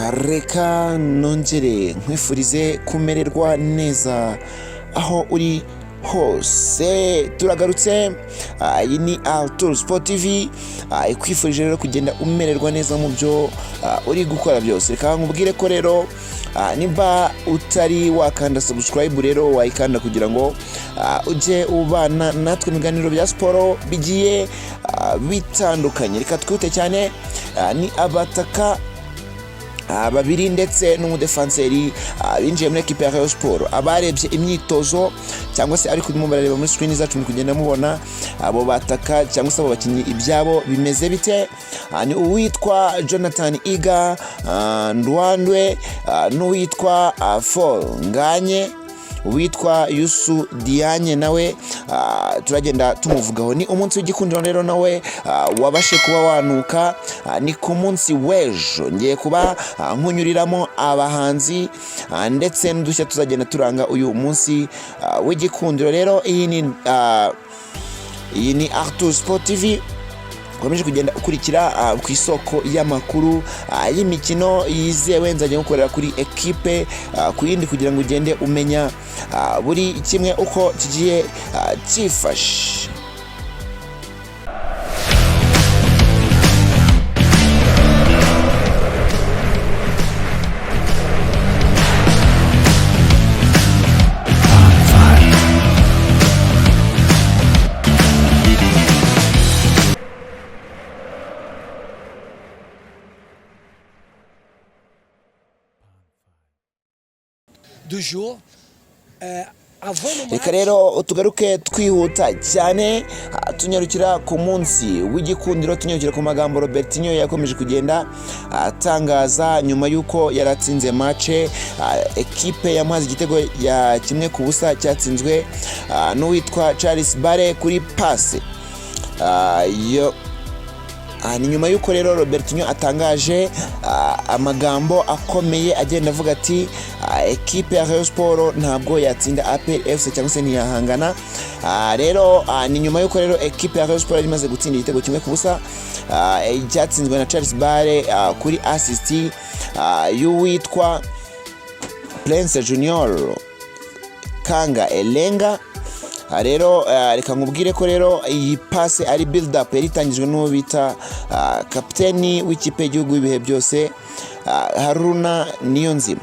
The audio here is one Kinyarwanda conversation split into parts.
Reka nongere nkwifurize kumererwa neza aho uri hose. Turagarutse, iyi ni Altour Sport TV, ikwifurije rero kugenda umererwa neza mu byo uri gukora byose. Reka nkubwire ko rero niba utari wakanda subscribe rero wayikanda kugira ngo ujye ubana natwe mu biganiro bya siporo bigiye bitandukanye. Reka twihute cyane, ni abataka babiri ndetse n'umudefanseri binjiye muri ekipe ya Rayon Sport. Abarebye imyitozo cyangwa se ariko kurimo barareba muri screen zacu, muri kugenda mubona abo bataka cyangwa se abo bakinnyi ibyabo bimeze bite. Ni uwitwa Jonathan Iga Ndwandwe, n'uwitwa Fall Nganye, uwitwa Yusu Dianye nawe turagenda tumuvugaho. Ni umunsi w'igikundiro rero nawe wabashe kuba wanuka, ni ku munsi w'ejo. Ngiye kuba nkunyuriramo abahanzi ndetse n'udushya tuzagenda turanga uyu munsi w'igikundiro. Rero iyi ni Arthur Sport TV ukomeje kugenda ukurikira ku isoko y'amakuru y'imikino yizewe. Nzajya ngukorera kuri ekipe ku yindi kugira ngo ugende umenya buri kimwe uko kigiye cyifashe. Du jour. Avant le match, Reka rero tugaruke twihuta cyane, tunyarukira ku munsi w'igikundiro, tunyarukira ku magambo Robertinho yakomeje kugenda atangaza nyuma y'uko yaratsinze match ekipe yamuhaze igitego ya 1-0 cyatsinzwe n'uwitwa Charles Bare kuri passe. Ni nyuma y'uko rero Robertinho atangaje amagambo akomeye agenda avuga ati ekipe ya Rayon Sport ntabwo yatsinda APR FC cyangwa se ntiyahangana. Rero ni nyuma y'uko rero ekipe ya Rayon Sport yari imaze gutsinda igitego 1-0, cyatsinzwe na Charles Bare kuri assist y'uwitwa Prince Junior Kanga Elenga. Rero reka nkubwire ko rero iyi passe ari build up yari itangijwe n'uwo bita kapiteni w'ikipe y'igihugu w'ibihe byose, Haruna Niyonzima.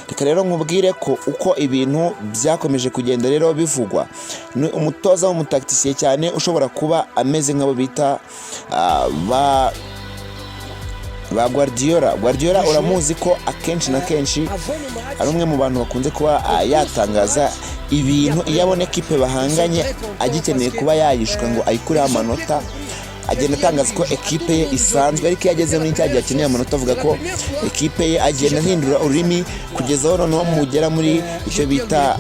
Reka rero nkubwire ko uko ibintu byakomeje kugenda rero bivugwa, ni umutoza w'umutacticien cyane ushobora kuba ameze nk'abo bita ba Guardiola. Guardiola uramuzi ko akenshi na kenshi avant le match, ari umwe mu bantu bakunze kuba yatangaza ibintu iyo abona ekipe bahanganye agikeneye kuba yayishuka ngo ayikureho amanota. Agenda atangaza ko ekipe ye isanzwe, ariko iyo ageze muri cya gihe akeneye amanota avuga ko ekipe ye, agenda ahindura ururimi kugeza aho noneho mugera muri icyo bita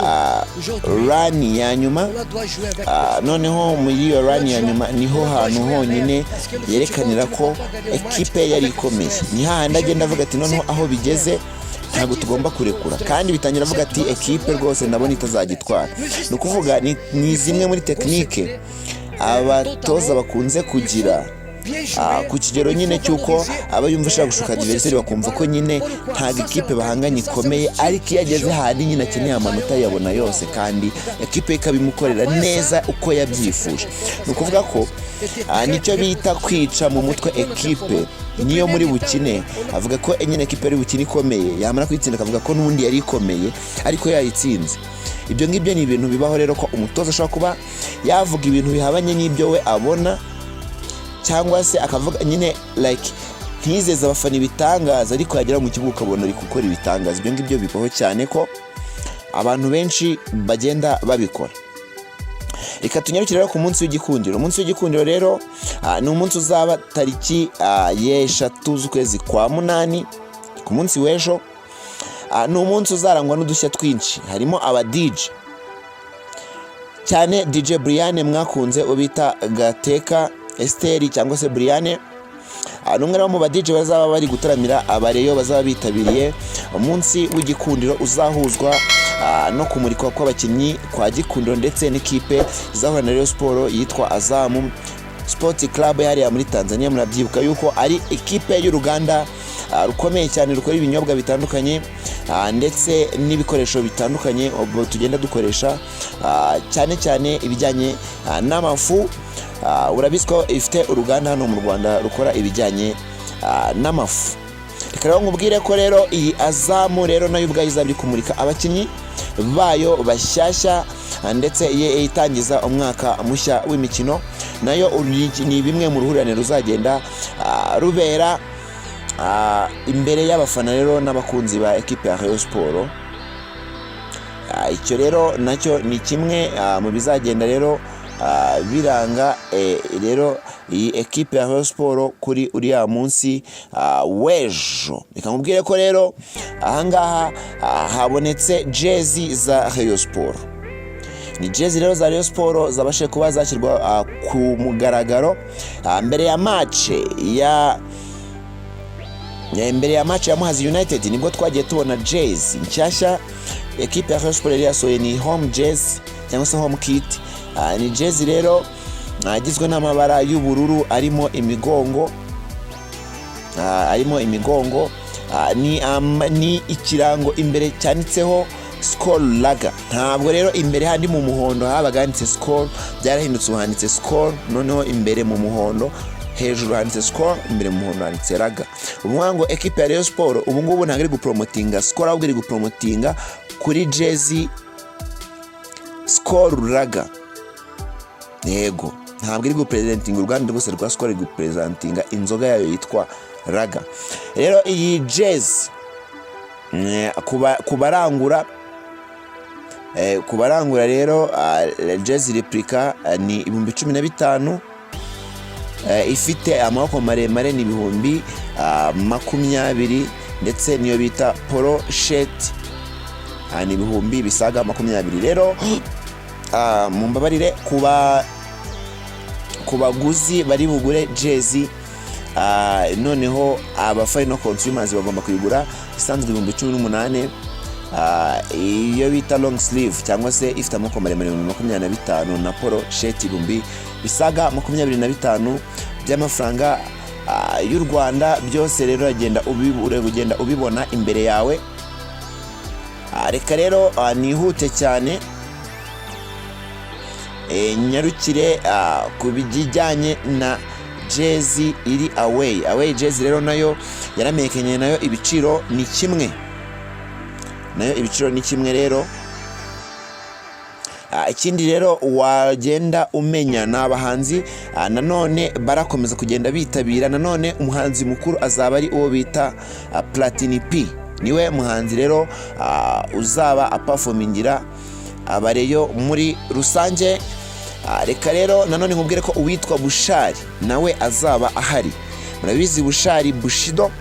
run ya nyuma. On doit jouer avec Noneho muri iyo run ya nyuma niho hantu honyine yerekanira ko ekipe ye yari ikomeye. Ni hahandi agenda avuga ati noneho aho bigeze ntabwo tugomba kurekura, kandi bitangira avuga ati ekipe rwose ndabona itazagitwara. Ni ukuvuga ni zimwe muri technique abatoza bakunze kugira ku kigero nyine cy'uko aba yumva ashaka gushuka adversaire, bakumva ko nyine ntabwo ikipe bahanganye ikomeye, ariko iyo ageze handi nyine akeneye amanota yabona yose kandi ekipe ye ikabimukorera neza uko yabyifuje. Ni ukuvuga ko nicyo bita kwica mu mutwe ekipe niyo muri bukine. Avuga ko nyine ekipe ari bukine ikomeye, yamara kuyitsinda akavuga ko n'ubundi yari ikomeye ariko yayitsinze. Ibyo ngibyo ni ibintu bibaho rero ko umutoza ashobora kuba yavuga ibintu bihabanye n'ibyo we abona, cyangwa se akavuga nyine like ntizeze abafana ibitangaza, ariko yagera mu kibuga ukabona ari gukora ibitangaza. Ibyo ngibyo bibaho cyane ko abantu benshi bagenda babikora. Reka tunyarukire rero ku munsi w'igikundiro. Umunsi w'igikundiro rero ni umunsi uzaba tariki y'3 z'ukwezi kwa munani, ku munsi w'ejo. Ni umunsi uzarangwa n'udushya twinshi, harimo aba DJ cyane, DJ Brian mwakunze ubita Gateka Esteri cyangwa se Brian. Ni umwe rero mu ba DJ bazaba bari gutaramira abareyo bazaba bitabiriye umunsi w'igikundiro uzahuzwa no kumurikwa kw'abakinnyi kwa Gikundiro ndetse n'ikipe izahura na Rayon Sport yitwa Azamu Sport Club hariya muri Tanzania. Murabyibuka yuko ari ikipe y'uruganda rukomeye cyane rukora ibinyobwa bitandukanye, ndetse n'ibikoresho bitandukanye ubwo tugenda dukoresha, cyane cyane ibijyanye n'amafu. Urabizi ko ifite uruganda hano mu Rwanda rukora ibijyanye n'amafu. Reka rero nkubwire ko rero iyi Azam rero nayo ubwayo izaba iri kumurika abakinnyi bayo bashyashya, ndetse ye itangiza umwaka mushya w'imikino. Nayo ni bimwe mu ruhurirane ruzagenda rubera imbere y'abafana rero n'abakunzi ba ekipe ya Rayon Sport. Icyo rero nacyo ni kimwe mu bizagenda rero biranga rero iyi ekipe ya Rayon Sport kuri uriya munsi w'ejo. Reka nkubwire ko rero ahangaha habonetse jezi za Rayon Sport. Ni jezi rero za Rayon Sport zabashije kuba zashyirwa ku mugaragaro mbere ya match ya Muhazi United. Nibwo twagiye tubona jezi nshyashya ekipe ya Rayon Sport yari yasohoye, ni home jezi cyangwa se home kit. Ni jezi rero agizwe n'amabara y'ubururu arimo imigongo, ni ikirango imbere cyanditseho Skol Lager. Ntabwo rero imbere handi mu muhondo habaga handitse Skol, byarahindutse, ubu handitse Skol. Noneho imbere mu muhondo, hejuru handitse Skol, imbere mu muhondo handitse Lager. Ubu ngo ekipe ya Rayon Sport ubu ngubu ntabwo iri gupromotinga Skol, ahubwo iri gupromotinga kuri jezi Skol Lager. Yego, ntabwo iri gupresentinga uruganda rwose rwa Skol, iri gupresentinga inzoga yayo yitwa Lager. Rero iyi jezi ku barangura rero, jezi replica ni 15,000, ifite amaboko maremare ni 20,000, ndetse niyo bita polo shirt ni ibihumbi bisaga 20. Rero mumbabarire ku baguzi bari bugure jezi, noneho aba final consumers bagomba kuyigura isanzwe 18,000, iyo bita long sleeve cyangwa se ifite amaboko maremare 25,000, na polo shirt ibihumbi bisaga 25 by'amafaranga y'u Rwanda. Byose rero uragenda ubibona imbere yawe. Reka rero nihute cyane, nyarukire ku bijyanye na jezi iri away. Away jezi rero nayo yaramenyekanye, nayo ibiciro ni kimwe, nayo ibiciro ni kimwe rero. Ikindi rero wagenda umenya ni abahanzi nanone barakomeza kugenda bitabira. Nanone umuhanzi mukuru azaba ari uwo bita Platini P, niwe muhanzi rero uzaba aperformingira abareyo muri rusange. Reka rero nanone nkubwire ko uwitwa Bushali nawe azaba ahari. Murabizi Bushali Bushido,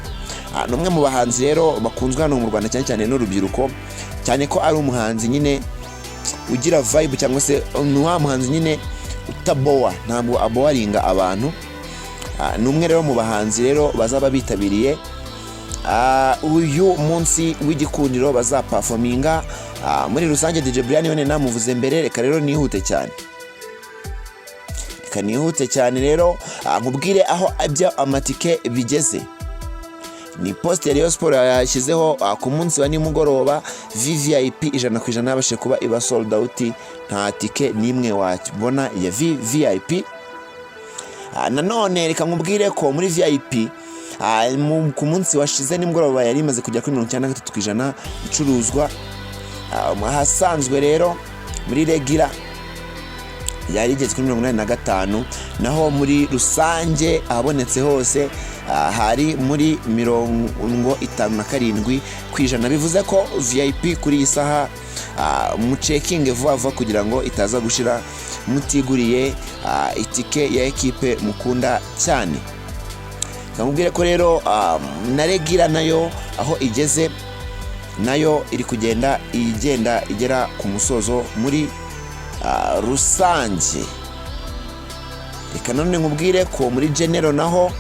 ni umwe mu bahanzi rero bakunzwe hano mu Rwanda, cyane cyane n'urubyiruko, cyane ko ari umuhanzi nyine ugira vibe, cyangwa se ni wa muhanzi nyine utabowa, ntabwo abowaringa abantu. Ni umwe rero mu bahanzi rero bazaba bitabiriye uyu munsi w'igikundiro, bazaperforminga muri rusange. DJ Brian we namuvuze mbere. Reka rero nihute cyane, reka nihute cyane rero nkubwire aho ibyo amatike bigeze. Ni post ya Rayon Sport yashyizeho ku munsi wa nimugoroba. VVIP 100% yabashije kuba iba sold out, nta tike n'imwe wabona ya VVIP. Nanone reka nkubwire ko muri VIP ku munsi washize nimugoroba yari imaze kugera kuri 93% icuruzwa. Ahasanzwe rero muri regular yari igeze kuri 85, naho muri rusange ahabonetse hose hari muri 57%. Bivuze ko VIP kuri iyi saha mucekinge vuba vuba kugira ngo itaza gushira mutiguriye itike ya ekipe mukunda cyane. Kamubwire ko rero na regular nayo aho igeze, nayo iri kugenda igenda igera ku musozo muri rusange. Reka none nkubwire ko muri general naho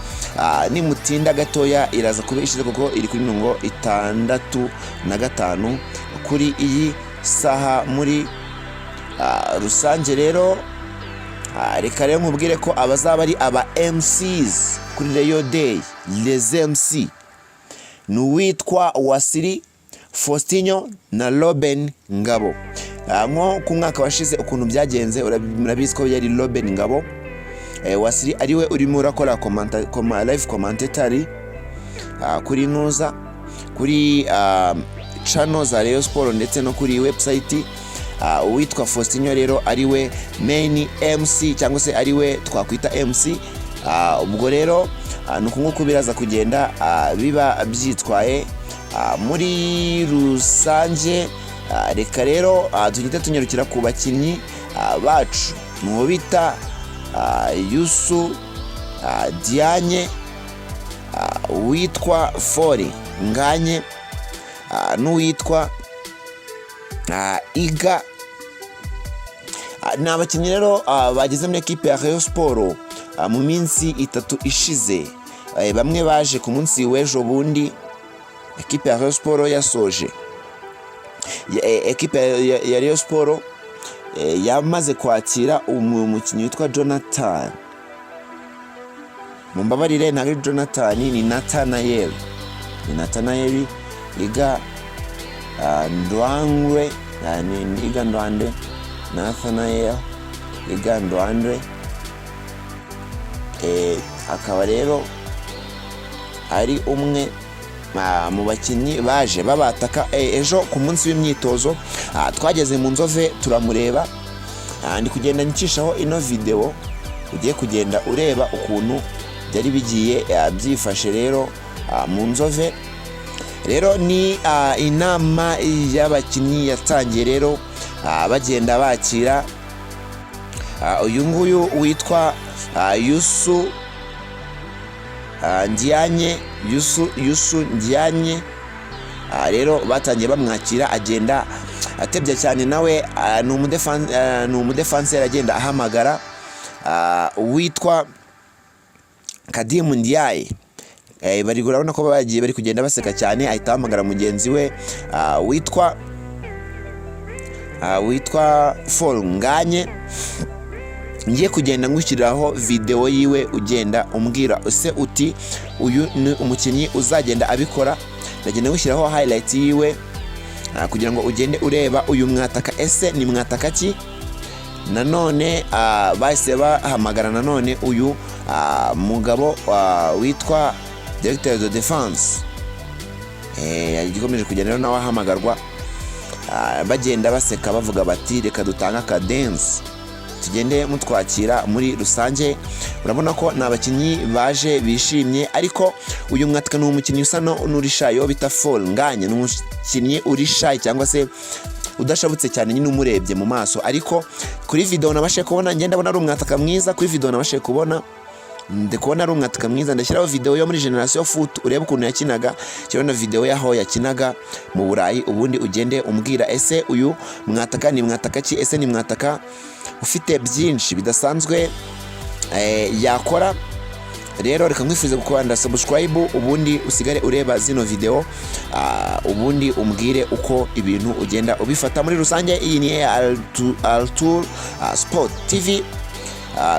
nimutinda gatoya iraza kuba ishize, kuko iri kuri 65 kuri iyi saha muri rusange. Rero reka rero nkubwire ko abazaba ari aba MCs kuri Rayon Day, les MC Ni uwitwa Wasiri Faustinho na Roben Ngabo. Nko ku mwaka washize ukuntu byagenze, murabizi ko yari Roben Ngabo, Wasiri ariwe urimo urakora live commentary kuri nuza kuri channel za Rayon Sport ndetse no kuri website. Uwitwa Faustinho rero ariwe main MC cyangwa se ariwe twakwita MC. Ubwo rero ni uku nguku biraza kugenda biba byitwaye muri rusange. Reka rero tugite tunyarukira ku bakinnyi bacu, ni bita Yusu Dianye, uwitwa Fori Nganye n'uwitwa Iga. Ni abakinnyi rero bageze muri ekipe ya Rayon Sport mu minsi 3 ishize. Bamwe baje ku munsi w'ejo bundi ekipe ya Rayon Sport yasoje. Ekipe ya Rayon Sport yamaze kwakira umukinnyi witwa Jonathan. Mumbabarire, ntabwo ari Jonathan, ni Nathanael, ni Nathanael Iga Ndwangwe, ni Iga Ndwande, Nathanael Iga Ndwandwe. Akaba rero ari umwe mu bakinnyi baje babataka. Ejo ku munsi w'imyitozo twageze mu Nzove turamureba. Ndi kugenda ncishaho ino video, ugiye kugenda ureba ukuntu byari bigiye byifashe rero mu Nzove. Rero ni inama y'abakinnyi yatangiye rero bagenda bakira uyu nguyu witwa Yusu Ndiyanye, Yusu Ndiyanye. Rero batangiye bamwakira, agenda atebya cyane nawe. Ni umudefanseri, agenda ahamagara uwitwa Kadimu Ndiaye. Bari urabona ko bagiye bari kugenda baseka cyane, ahita ahamagara mugenzi we witwa Fall Nganye. Ngiye kugenda ngushyiriraho videwo yiwe, ugenda umbwira ese uti uyu ni umukinnyi uzagenda abikora. Ndagenda ngushyiraho highlight yiwe kugira ngo ugende ureba uyu mwataka, ese ni mwataka ki? Nanone bahise bahamagara nanone uyu mugabo witwa directeur de défense, yakomeje kugenda rero nawe ahamagarwa, bagenda baseka bavuga bati reka dutange akadensi tugende mutwakira. Muri rusange urabona ko ni abakinnyi baje bishimye, ariko uyu mwataka ni umukinnyi usa n'uri shy, uwo bita Fall Nganye ni umukinnyi uri shy cyangwa se udashabutse cyane nyine umurebye mu maso. Ariko kuri video nabashe kubona, ngenda ndabona ari umwataka mwiza. Kuri video nabashe kubona, ndi kubona ari umwataka mwiza. Ndashyiraho video yo muri Generation Foot urebe ukuntu yakinaga, shyiraho na video y'aho yakinaga mu Burayi, ubundi ugende umbwira ese uyu mwataka ni mwataka ki? Ese ni mwataka ufite byinshi bidasanzwe yakora? Rero reka nkwifuze gukanda subscribe, ubundi usigare ureba zino video, ubundi umbwire uko ibintu ugenda ubifata muri rusange. Iyi ni Altour Sport TV.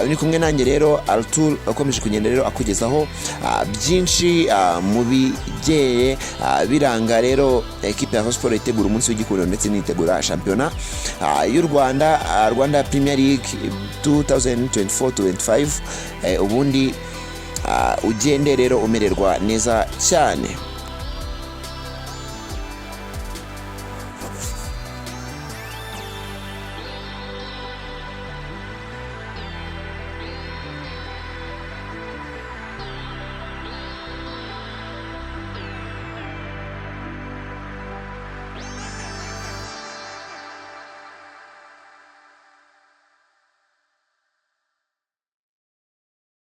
Uri kumwe nanjye rero Altour, akomeje kugenda rero akugezaho byinshi mu bigiye biranga rero ekipe ya Rayon Sport itegura umunsi w'igikundiro ndetse n'itegura shampiyona y'u Rwanda, Rwanda Premier League 2024-25. Ubundi ugende rero umererwa neza cyane.